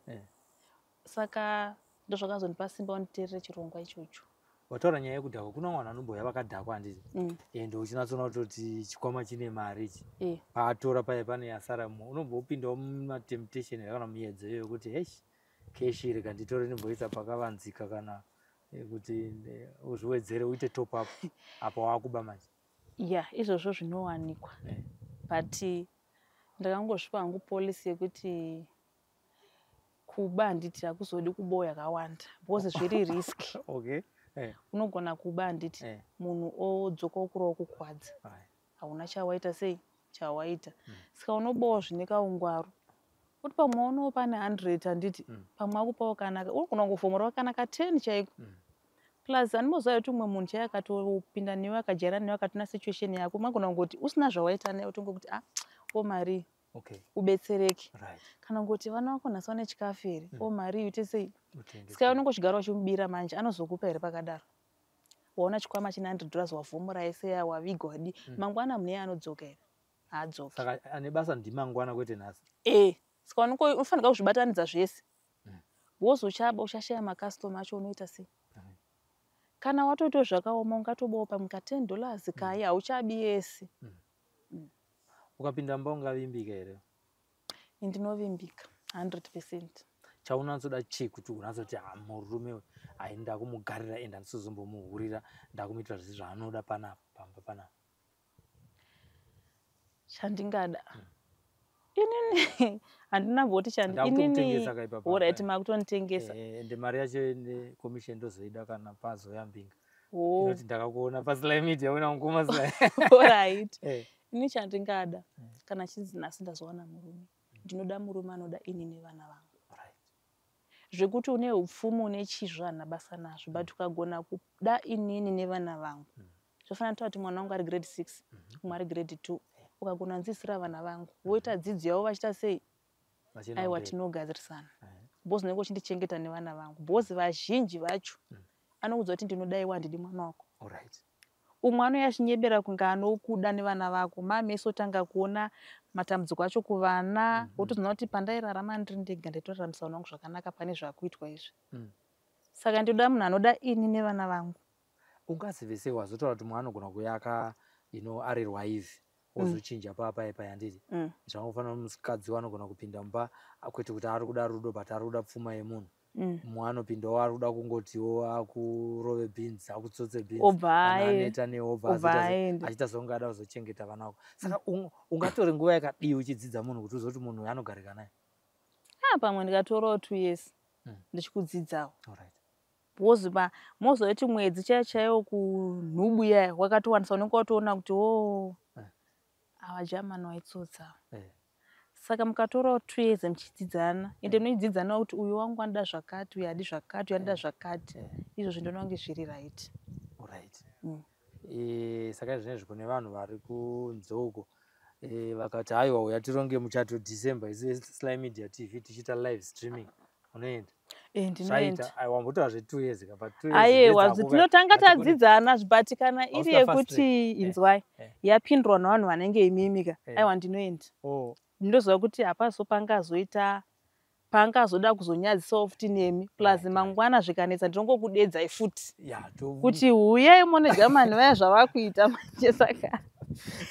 Saka ndozvakazondipa simba nditeerere chirongwa ichocho. Wataura nyaya yekudhakwa. Kuna vanhu vanomboya vakadhakwa, handiti? Ende uchinatsoona kutoti chikwama chine mari ichi. Paatora paye pane yasara. Unombopindawo mumatemptation here kana muyedzo iyoyo yekuti heish, cash rega nditore ndimboisa pakavanzika, kana kuti uzviwedzere, uite top up apa waakuba manje? Ya, izvozvo zvinowanikwa. But ndakangozvipa hangu policy yekuti kuba, handiti, hakuzodi kubawo yakawanda because zviri risky. Unogona kuba, handiti? Munhu odzoka okurawo kukwadza. Hauna chawaita sei, chawaita. Saka unobawo zvine kaungwaru kuti pamwe unowo pane 100, handiti? Pamwe akupawo kanaka, unogona kungofomora kanaka 10 chaiko. Plus handimboziva kuti umwe munhu chaiye akatopinda newe, akajaira newe, akatona situation yako, magona kungoti usina zvawaita naye, utongokuti ah, o mari, ubetsereke. Kana kungoti vana vako nhasi vane chikafu here, o mari, uite sei. Utenge. Saka unenge uchigara uchimubira manje, anozokupa here pakadaro? Waona chikwama chine $100, wavhomora yese, waviga, wadi. Mangwana munhu iye anodzoka here? Haadzoki. Saka ane basa ndimangwana, kwete nhasi. E, saka unofanira kuzvibatanidza zvese. Wozochaba, uchashaya makastoma acho, unoita sei? Kana watoitawo zvakaoma, ungatobawo pamwe ka $10 kai, hauchabi yese. Ukapinda mumba ungavimbika here? Ndinovimbika 100%. Chaunatsoda chii kuti unatsoti ha, murume uyu hai, ndakumugarira ende handisozombomuhurira, ndakumuitira zvese zvaanoda panapa pamba panapa? Chandingada inini, handina mboti chandi Ndakutokutengesa inini. ka ipapa. Alright, makutonitengesa. Ende mari yacho necommission ndozoida kana pazoya mbinga. Oh. Inoti ndakakuona paSly Media, una mukoma Sly. Alright. Ini chandingada, kana chinzi nhasi ndazowana murume, ndinoda murume anoda ini nevana vangu. Zvekuti une upfumi, une chizvo, handina basa nazvo, but ukagona kuda inini nevana vangu, zvofanira taura kuti mwana wangu ari grade 6, umwe ari grade 2, ukagona kunzwisira vana vangu, voita dzidzo yavo, vachiita sei. Vachienda Aiwa, mberi. Tinogadzirisana because unenge uchindichengeta nevana vangu, because vazhinji vacho anokuudza kuti ndinodaiwa, handidi mwana wako. Umwe anouya achinyebera kunge anokuda nevana vako, mameso otanga kuona matambudziko acho kuvana, wotozoona kuti pandairarama ndiri ndega ndaitoraramisa vana vangu zvakanaka pane zvakuitwa izvi. Saka ndinoda munhu anoda ini nevana vangu. Ungazive sei wazotaura kuti mwana anogona kuya ari rwaivhi, wozochinja papa ipa, handiti? Zvangofanira mukadzi anogona kupinda mumba, kwete kuti ari kuda rudo, but ari kuda pfuma yemunhu. Mumwe anopindawo ari kuda kungotiwo akurove bhinzi, akutsotse bhinzi. Obva aneta neobva obva aenda. Achiita sekunge ada kuzochengeta vana vako. Saka ungatore nguva yakadii uchidzidza munhu kuti uzoti munhu uyu anogarika naye? Ah, pamwe ndikatorawo 2 years ndichikudzidzawo. Woziva mozoti mwedzi chaiyo chaiwo kunhubu yaya wakatowanisa, unenge watoona kuti o ava jamani waitsotsa. Saka mukatorawo 2 years muchidzidzana, ende munochidzidzana kuti uyu wangu anoda zvakati, uyu hadi zvakati, uyu anoda zvakati, izvozvo ndinoona kunge zviri right. Alright. Saka izvinezvi kune vanhu vari kunze uko, vakati haiwa, uya tironge muchato December, isu Sly Media TV tichiita live streaming, unoenda? Ndinoenda. Zvaita, aiwa, wambotaura zve2 years ka, but 2 years Aiwa, ndedzako ka. tinotanga tadzidzana, but kana iri Hausi fast. yekuti inzwai, yapindurwa navanhu vanenge imimi ka, aiwa, ndinoenda. Ndinoziva kuti hapazo pangazoita pangazoda kuzonyadzisawo futi nemi, plus mangwana zvikanetsa ndinongokudedzai futi kuti huyai muone jamani vaya zvavakuita manje, saka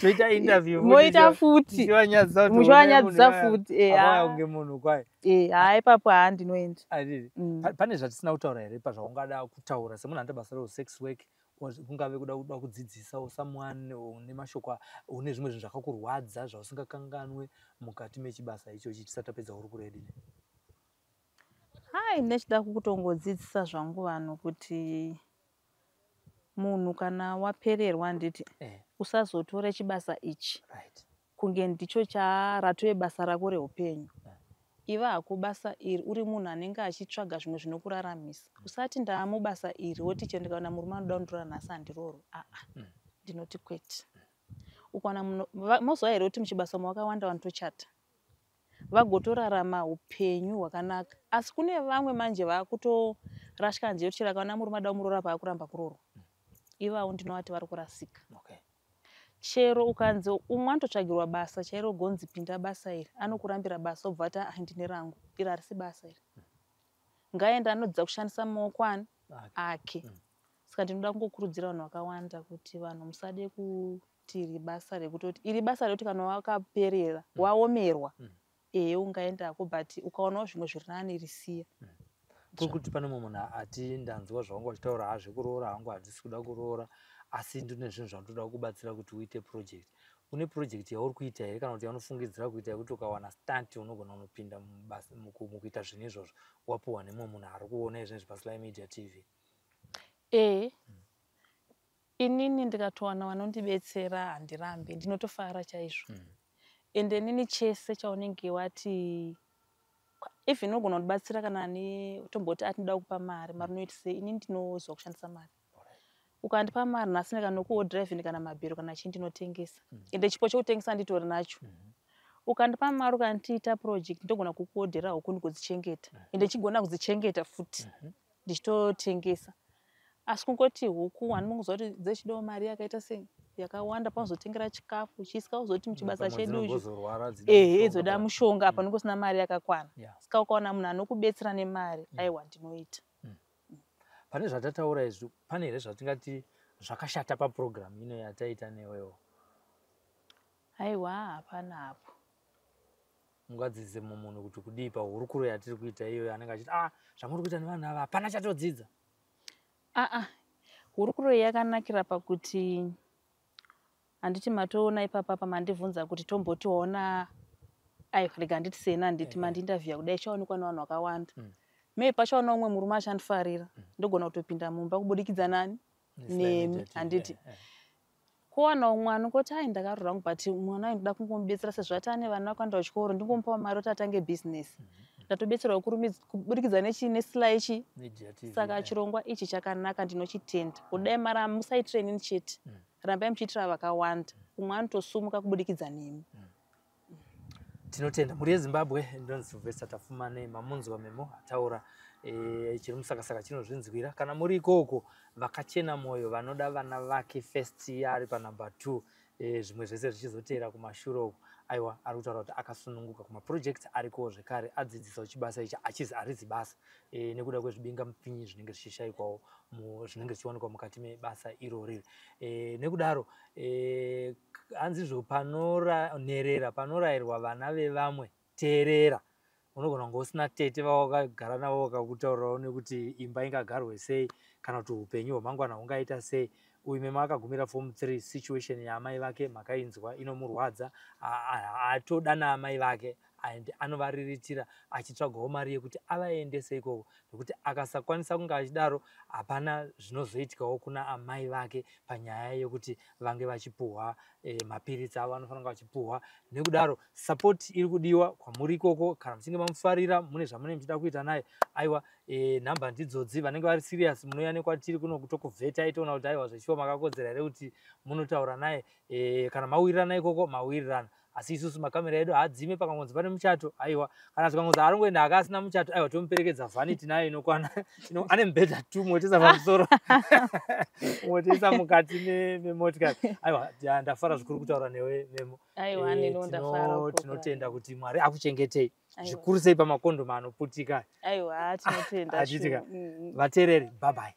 toita interview futi, moita futi. tichivanyadzisa kuti Muchivanyadzisa une munhu futi, akauya ah. kunge munhu kwai. Haa, ipapo haa, ndinoenda. Handiti? Pane zvatisina kutaura here pazvaungada kutaura semunhu anoita basa resex work, kungave kuda kudzidzisawo someone une mashoko, une zvimwe zvinhu zvakakurwadza zvausingakanganwe mukati mechibasa ichochi, tisati tapedza hurukuro yedu ine? Hai, ndinechida kutongodzidzisa zvangu vanhu kuti munhu kana wapererwa, handiti, usazotore chibasa ichi kunge ndicho charatove basa rako reupenyu. Iva hako basa iri uri munhu anenge achitsvaga zvimwe zvinokuraramisa. Usati ndaamubasa iri woti chero ndikaona murume anoda kundiroora nhasi handiroorwi. Aa, ndinoti kwete. Ukaona munhu moziva here kuti muchibasa umu vakawanda vanotochata vagotorarama upenyu hwakanaka, asi kune vamwe manje vakutorashika nzeve kuti chero akaona murume ada kumuroora paakuramba kuroorwa. Ivavo ndinovati vari kurasika. Chero ukanzi umwe anototsvagirwa basa chairo, gonzi pinda basa iri, anokurambira basa, obva ati, "Ah, ndine rangu iri, harisi basa iri." Ngaende anodzidza kushandisa maoko ani Ake. ake. Saka ndinoda kungokurudzira vanhu vakawanda kuti vanhu musade kuti iri basa rekutoti iri basa rekuti kana wakaperera, waomerwa, ehe, ungaendako, but ukaonawo zvimwe zviri nani, risiya. Kuri kuti pane mumwe munhu ati ndanzwa zvavanga uchitaura, ha, zvekuroora hangu handisi kuda kuroora, asi ndine zvinhu zvandoda kubatsira kuti uite project. Une project yauri kuita here kana kuti yaunofungidzira kuita yekuti ukawana start unogona kunopinda mubasa mukuita zvinhu izvozvo, wapiwa nemumwe munhu ari kuona izvezvi paSly Media TV? Ee, inini ndikatowana vanondibetsera handirambi, ndinotofara chaizvo. Ende inini chese chaunenge wati, even unogona kundibatsira kana tomboti atinoda kupa mari, mari unoiti sei, inini ndinoziva kushandisa mari. Ukandipa mari nhasi ndikanokuodhera even kana mabhero kana chii, ndinotengesa. Ende chipo chekutengesa nditori nacho. Ukandipa mari ukandiita project, ndogona kukuodhera huku ndigodzichengeta, ende chigona kudzichengeta futi ndichitotengesa. Asi kungoti huku handinongoziva kuti dzechidawo mari yakaita sei, yakawanda, paunozotengera chikafu chiisika, uzoti muchibasa Pamwe chedu ichi dzinombozorwara, dzida ehe, mushonga. Dzoda mushonga, apa unenge usina mari yakakwana. Saka ukawana munhu anokubetsera nemari, aiwa, ndinoita. Pane zvatataura izvi, pane here zvatingati zvakashata papurogiramu ino yataita newewo? Aiwa, hapana hapo. Ungadzidzise mumwe munhu kuti kudii pahurukuro yatiri kuita iyoyo, anenge achiti, "Ah, zvamuri kuita nevanhu ava hapana chatodzidza"? Aa, hurukuro iyi yakanakira pakuti, handiti matoona ipapapa mandibvunza kuti tomboti waona, aiwa, rega handiti sena, handiti mandiinterviewa kudai, chaonekwa nevanhu vakawanda. Maybe pachaona umwe murume achandifarira, ndogona kutopinda mumba kubudikidza nani? Nesly Nemi, Media TV, handiti? Eh. Kuwana umwe anongoti, "Ai, ndakarora hangu, but mwana uyu ndoda kungomubetsera sezvo ati ane vana vakaenda kuchikoro, ndingomupawo mari kuti atange bhizinesi." Ndatobetserwa kubudikidza nechi neSly chi Media TV. Saka chirongwa ichi chakanaka, ndinochitenda. Kudai mara musaitire inini chete, rambai muchiitira vakawanda. Umwe anotosumuka kubudikidza nemi. Tinotenda, mhuri yeZimbabwe. Ndinonzi Sylvester Tafumane. Mamunzwa Memo ataura. Chiri musakasaka chinozvinzwira. Kana muri ikoko vakachena mwoyo vanoda vana vake first, ari panumber 2, zvimwe zvese zvichizoteera kumashure uko. Aiwa, ari kutaura kuti akasununguka kumaprojects arikowo zvekare, adzidzisawo chibasa ichi achizi harizi basa, nekuda kwezvibinga mupinyi zvinenge zvichishayikwawo, zvinenge zvichiwanikwa mukati mebasa irori. Nekudaro hanzizvo panonherera panorayirwa vana vevamwe, teerera. Unogona kunge usina tete vawakagara navo vakakutaurirawo nekuti imba ingagarwe sei kana kuti upenyu hwemangwana hungaita sei. Uyu Mema akagumira form 3. Situation yaamai vake makainzwa, inomurwadza. Atoda naamai vake and anovariritira achitsvagawo mari yekuti avaendese ikoko, nekuti akasakwanisa kunge achidaro hapana zvinozoitikawo kuna amai vake panyaya yekuti vange vachipuhwa mapiritsi avo anofanira kunge vachipuhwa. Nekudaro support iri kudiwa kwamuri ikoko. Kana muchinge mamufarira, mune zvamunenge muchida kuita naye, aiwa, nhamba ndidzodzi. Vanenge vari serious munouya nekwatiri kuno kutokuvhetai, toona kuti aiwa, zveshuwa makakodzera here kuti munotaura naye. Kana mawirirana ikoko, mawirirana. Asi isusu makamera edu haadzime. Pakangonzi pane muchato, aiwa, kana tikangonzi arongoenda aka asina muchato, aiwa, tomuperekedza. Vhani tinayo inokwana, ane mubhedha tu, motoisa pamusoro, motoisa mukati memotikari. Aiwa, ndafara zvikuru kutaura newe, Memo. Aiwa, neniwo ndafara. Tinotenda kuti Mwari akuchengetei, zvikuru sei pamakondomu anoputika. Aiwa, tinotenda. Achiitika. Vateereri, bye bye.